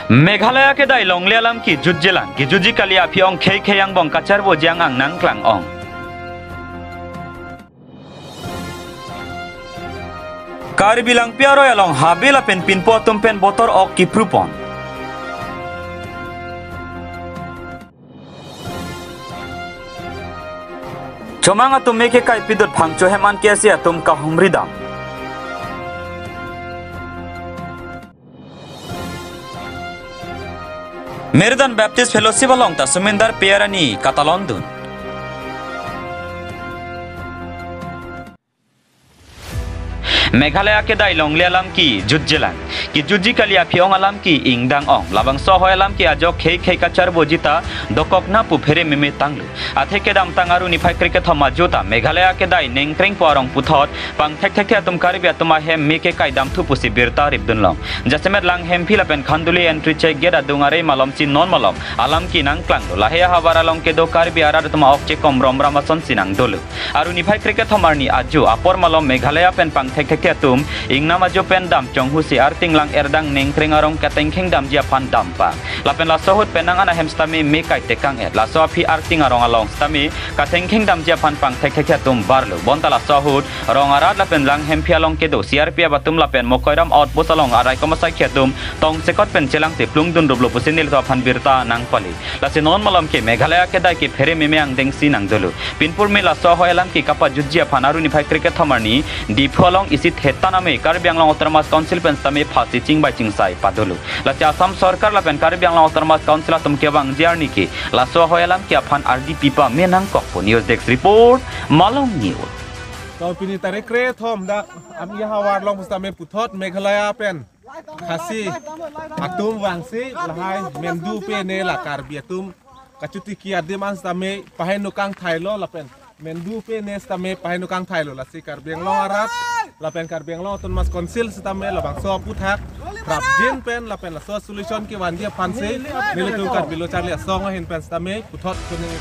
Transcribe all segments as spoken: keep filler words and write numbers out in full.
Meghalaya kedai longle alam kejutjelang, kejutji kali aphi ong khei khei angbong kacharboji ang nangklang ong. Karbi Langpi aroi along habe lapen pinpo atum pen botor ok kipru pon. Chomang atum me kekai pidut phangcho hem an K S A atum kahumri dam. Merudan Baptist Fellowship along ta Sumindar Pei arni katalon dun. Meghalaya kedai longle alam kejutjelang, kejutji kali aphi ong alam ke ingdang ong. Labangso ahoi alam ke ajok khei khei kacharboji ta dokok na pu phere meme tanglo. Athe kedamtang arni phai krekethom ajo ta Meghalaya kedai nengkrengpo arong puthot pangthekthekthe atum Karbi atum ahem me kekai damthu pusi birta ripdun long. Jasemet Langhemphi lapen Khanduli entry check gate adung arei malomsi non malom alam ke nangklanglo. Lahei ahavar along kedo Karbi arat atum a-ok chekom romram asonsi nangdolo. Arni phai krekethom arni ajo apor malom Meghalaya pen pangthekthekthe atum ingnam ajo pen dam chonghusi arting lang erdang nengkreng arong katengkheng damji aphan dampa. Lapen laso ahut penang an ahem sitame me kai tekang et. Laso aphi arting arong along sitame katengkheng damji aphan pangthekthekthe atum barlo. Bonta laso ahut Rong Arat lapen Langhemphi along kedo C R P F atum lapen Mokoiram outpost along araikom asaikhi atum tongsekot pen chelangte plungdun ruplo pusi nelitum aphan birta nangpali. Lasi non malom ke Meghalaya kedai ke phere meme angdengsi nangdolo. Pinpur me laso ahoi alam ke kapajutji aphan arni phai krekethom arni Diphu along isi thetan ame Karbi Anglong Autonomous Council pen sitame phasi chingbai chingsai padolo. Lasi Assam Sorkar lapen Karbi Anglong Autonomous Council atum kevangji arni ke laso ahoi alam ke aphan ardi pipa me nangkokpo. News Desk Report, Malong News. To pini tarik kre thom dak ami havar along pusitame puthot Meghalaya pen Khasi atum vangsi lahai mendu pene la Karbi atum kachotiki adim an sitame paheno kangthailo lapen mendu pene sitame paheno kangthailo, lasi Karbi Anglong arat lapen Karbi Anglong Autonomous Council sitame labangso aputhak prapjin pen lapen laso solution kevanji aphansi nelitum Karbi Lo Charli Asong ahin pen sitame puthot kuning.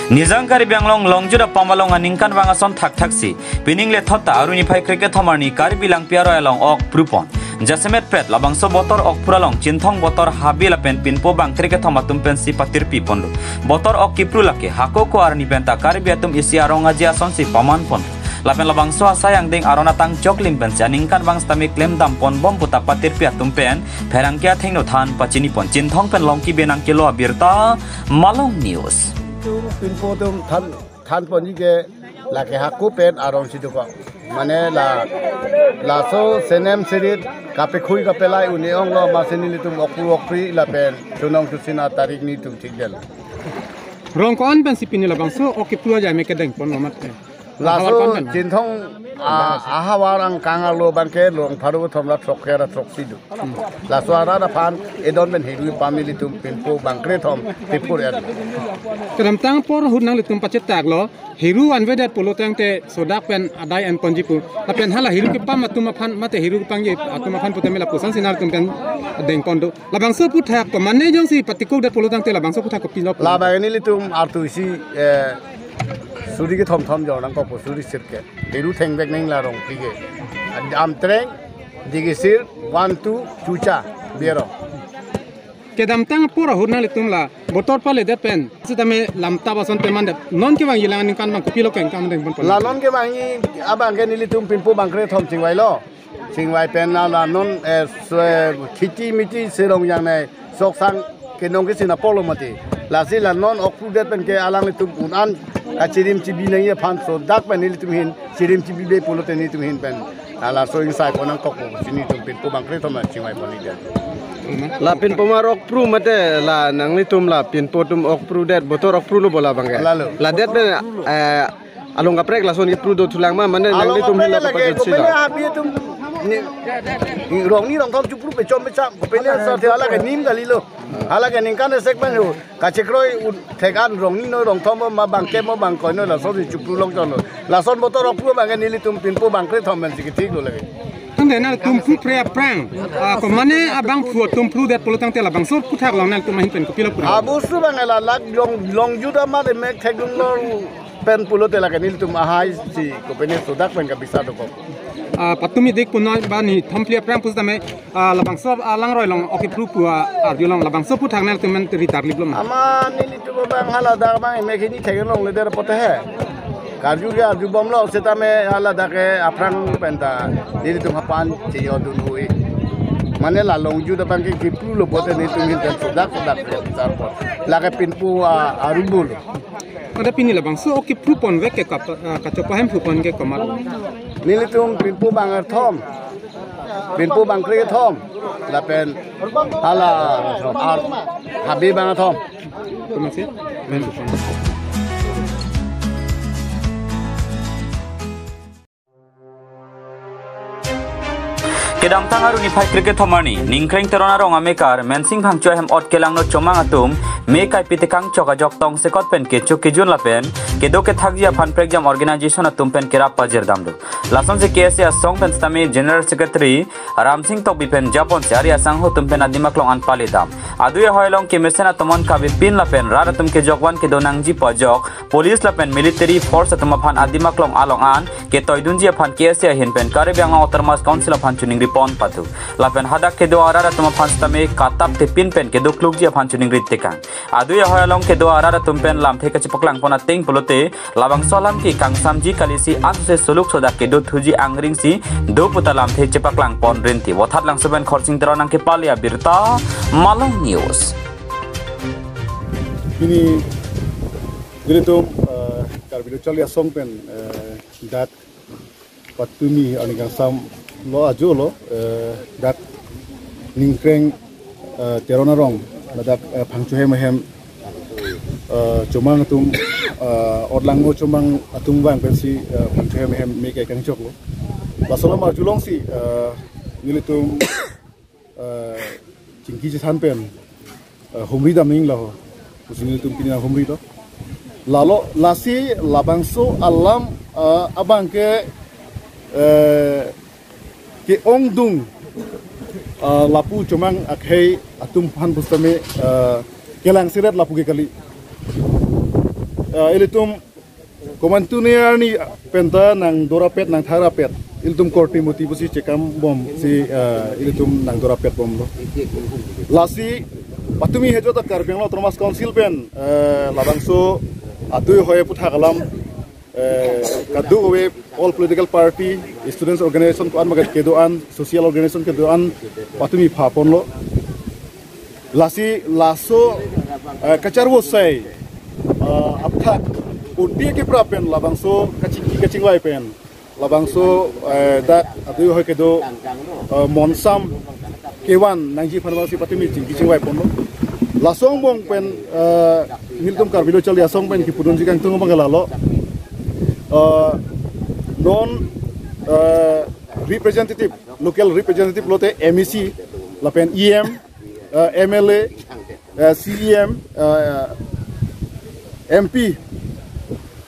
Nijang Karbi Anglong longjut apam along aningkanvang ason thakthaksi pining lethot ta arni phai krekethom arni Karbi Langpi aroi along ok pru pon. Jasemet pet labangso botor ok pru along Chinthong botor, habe lapen pinpo bang krekethom atum pensi patirpi ponlo. Botor ok kipru lake hako ko arni pen ta Karbi atum isi arong aje asonsi paman pon. Lapen labangso asai angdeng aron atang choklim pensi aningkanvang sitame klem dam ponbom pu ta patirpi atum pen pherangke athengno than pachini pon. Chinthong pen Longki Benang kelo abirta, Malong News. Tum pinpo tum than than ponji ke lake hako pen arong si dokok. Mane la laso senem serit kapekhui kapelai un-e onglo, masi nelitum ok pru ok pri lapen chunong chusina tarik nitum thikdel. Rong ko-an pensi pini labangso ok kipru ajai me kedeng pon lo mate. Laso havar ko-an pen? Chinthong a, ahavar angkang arlo abangke long pharo thom ra throk kre ra throksi do. Laso arat aphan edon pen heru pame nelitum pinpo bang krethom pipur er. Kedamtang apor ahut nanglitum pachetaklo, heru anvedet pulo tangte sodak pen adai en ponji pu. Lapen hala heru kepam atum aphan mate heru kepangji atum aphan putame lapuson si nangtum pen deng pon do. Labangso aputhak ko mane jongsi patikokdet pulo tangte labangso aputhak kopilo? Labang nelitum artu isi, eh, suri kethom thom jor nangkokpo, suri sirkep. Heru thengbek neng la Rongpi ke. Amtreng, Digisir, Wantu, Chucha, Bero. Kedamtang apor ahut nanglitum la botor paledet pen sitame lamtap ason pen mandep. Non kevangji alang aningkanvang kopilo kengkam deng pon pon? La non kevangji abangke nelitum pinpo bang krethom chingvailo. Chingvai pen la la non, eh, so, eh, khiti miti serong yang nai soksang kenong kesina polo mati. Lasi la non ok prudet pen ke alanglitum un-an kachirim chibi nangji aphan sodak pen nelitum ahin chirim chibibe pulote nelitum ahin pen. La laso ingsai pon nangkokpo si nelitum pinpo bang krethom la chingvai pon nelitum. La pinpo mar ok pru mate la nanglitum la pinpo atum ok prudet, botor ok prulo bo labangke? Lalo. Ladet pen, eh, along kaprek lason kipru dothulang ma, mane along nanglitum kaprek hila lake, pajutsi kopene la? Habi atum ni, ni rongni rongthom chupru pechom pecham, kopene asar the hala ke nim kalilo. Hala ke ningkan esek man ho. Kachekroi un thek an rongni no rongthom ma bangke mo bangkoi no laso si chupru long chonlo. Lason botor ok pru abangke nelitum pinpo bang krethom pensi kethiklo lake. Tangte nangtum pru pre aphrang, ah, ko mane abangphu atum prudet pulo tangte labangso aputhak along nangtum ahin pen kopilo pru? Abostu bang la lak long longjut amat emek thekdunlo. Pen pulote lake nelitum ahai si kopine sodak pen kabisa dokok. Ah, patumi dik punoi ba ni thom phli aphrang pusitame, ah, labangso alangroi along oke phru pu, ah, arju along labangso aphuthak nelitum men ritar lip lo ma? Amat nelitum abang haladak abang emek hini thek longle der pote he. Karju ke arjubomlo setame haladak ke aphrang penta nelitum hapan cheyodun hui. Mane la longju abang ke kiphru lo pote nelitum hin pen sodak sodak ke bichar pot. Lake pinpo, ah, arubo lo. Ada pini labangso oke phru ponvek ke kap-, ah, kachopa hem phru pon ke komat? Nelitum pinpo bang arthom. Pinpo bang krethom. Lapen hala ar-, habe bang arthom. Komat si? Men phru pon. Kedamtang arni phai krekethom arni, Ningkreng Teron arong amekar, Mensing Phangcho ahem ot kelangno chomang atum, me kaipi tekang chok ajok tongsekot pen kecho kejun lapen, kedo kethakji aphan prekjam organization atum pen kerap pajirdam do. Lasonsi K S A asong pen setame General Secretary Ramsing Tokbi pen japonsi ari asangho atum pen adim aklong an palidam. Adui ahoi along kemesen atum an kavepin lapen rat atum kejokvan kedo nangji pu ajok, police lapen military force atum aphan adim aklong along an ketoidunji aphan K S A ahin pen Karbi Anglong Autonomous Council aphan choningri pon patu. Lapen hadak kedo arat atum aphan setame katap tepin pen kedo klukji aphan choningri tekang. Adui ahoi along kedo arat atum pen lamthe kachepaklang pon ateng pulote labangso alam ke kangsamji kalisi ansose suluk sodak kedo thuji angring si do puta lamthe chepaklang pon rinti. Vothatlangso pen Khorsing Teron nangkepale abirta, Malong News. Pini nelitum, eh, Karbi Lo Charli Asong pen, eh, dak patumi arni kangsam lo ajo lo, eh, dak Ningkreng, eh, Teron arong, ladak, eh, Phangcho ahem ahem, eh, chomang atum, eh, ot langno chomang atum vang pensi, eh, Phangcho ahem ahem me kekang choklo. Laso alam arjulongsi, eh, nelitum eh, chingki chethan pen, eh, humri dam nangji lo ho. Pusi nelitum pini humri do. Lalo lasi labangso alam, eh, abang ke, eh, ke-ongdung, eh, lapu chomang akhei atum aphan pusitame, eh, kelang siret lapu ke kali. Eh, ilitum komantu ne arni penta nangdorapet nangtharapet. Ilitum korte moti pusi chekam bomsi, eh, ilitum nangdorapet bomlo. Lasi patumi hejota Karbi Anglong Autonomous Council pen, eh, labangso adui ahoi aphuthak alam, eh, kadokave all political party, students organization ko-an magat kedo-an, social organization kedo-an patumi pha ponlo. Lasi laso, eh, kacharvo asai, eh, aphuthak unti kepra pen labangso kachingki kachingvai pen labangso, eh, dak adui ahoi kedo, eh, monsam kevan nangji aphan abangsi patumi chingki chingvai ponlo. Laso angbong pen, eh, nelitum Karbi Lo Charli Asong pen kipudunji kangtung abang ke lalo, eh, non, eh, representative, local representative lote M A C lapen E M, eh, M L A, eh, C E M, eh, M P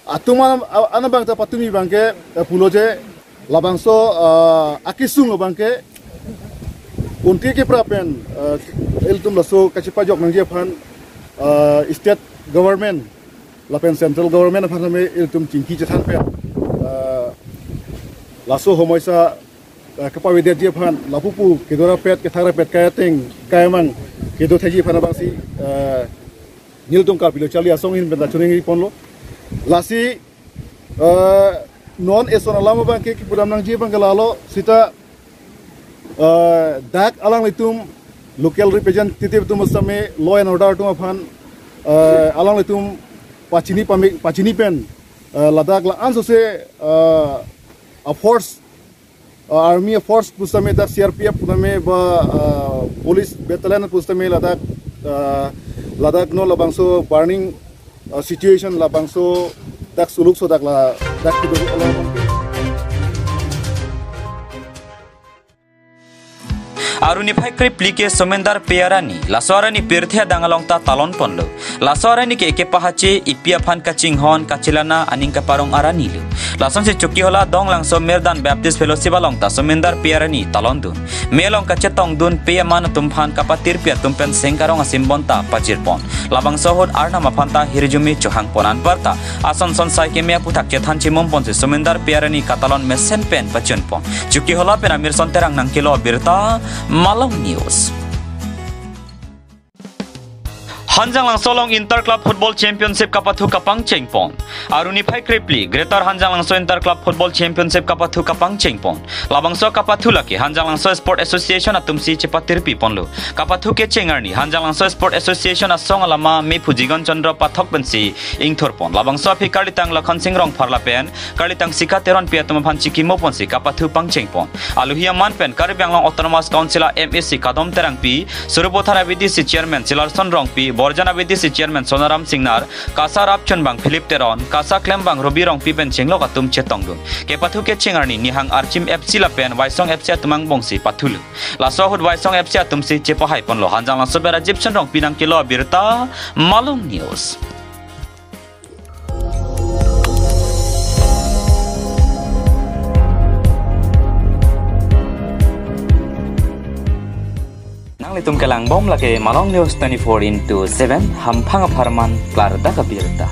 atum an, an abang ta patumi abang ke, eh, pulo je labangso, eh, akesung abang ke unti kepra pen, eh, ilitum laso kachepajok nangji aphan, eh, state government lapen central government aphan same ilitum chingki chethan pen, eh, laso homoisa, eh, kepavedetji aphan lapu pu kedorapet ketharapet kai ateng kai amang kedo thekji aphan abangsi, eh, nelitum Karbi Lo Charli Asong ahin penta choningri ponlo. Lasi, eh, non eson alam abang ke kipudam nangji abang ke lalo sita, eh, dak alanglitum local representative atum same law and order atum aphan, eh, alanglitum pachini pame-, pachini pen, eh, ladak la-ansose, eh, a force, uh, army force pusitame dak C R P F pusitame ba, uh, police battalion pusitame ladak, uh, ladak non labangso burning, uh, situation labangso dak suluk sodak ladak kedo along. Arni phai krepli ke Somendar P. Arani, laso arani pirthe adang along ta talon ponlo. Laso arani ke eke pahache, ipi aphan kachinghon, kachelana, aning kaparong arani lo. Lasonsi Chokihola Donglangso Merdan Baptist Fellowship along ta Somendar P. Arani talondun. Me along kachetongdun pe aman atum aphan kapatirpi atum pen seng karong asim bonta pajirpon. Labangso ahut Arnam aphan ta hirjume chohangpon anparta ason son sai keme aputhak chethan chimum ponsi Somendar P. Arani katalon mesen pen pachunpon. Chokihola pen Amirson Terang nangkelo abirta, Malong News. Hanjanglangso along Inter Club Football Championship kapathu kapangchengpon. Arni phai krepli, Greater Hanjanglangso Inter Club Football Championship kapathu kapangchengpon. Labangso kapathu lake Hanjanglangso Sport Association atumsi chepatirpi ponlo. Kapathu kecheng arni Hanjanglangso Sport Association asong alama mephu Jigon Chandra Pathak pensi ingthurpon. Labangso aphi karlitang Lakhon Sing Rongphar lapen karlitang Sikha Teronpi atum aphan chikimo ponsi kapathu pangchengpon. Alohi aman pen Karbi Anglong Autonomous Council a MAC Kadom Terangpi, Sarupathar a VDC Chairman Chilarson Rongpi, Borjan a VDC Chairman Sonaram Singnar, KASA rapchunbang Philip Teron, KASA klembang Ruby Rongpi pen chenglok atum chetongdun. Kepathu kecheng arni Nihang Archim FC lapen Waisong FC atum angbongsi pathulo. Laso ahut Waisong FC atumsi chepahaiponlo. Hanjanglangso pen Rajiv Sen Rongpi nangkelo abirta, Malong News. Nanglitum kelangbom lake Malong News twenty-four into seven, hamphang apharman klardak abirta.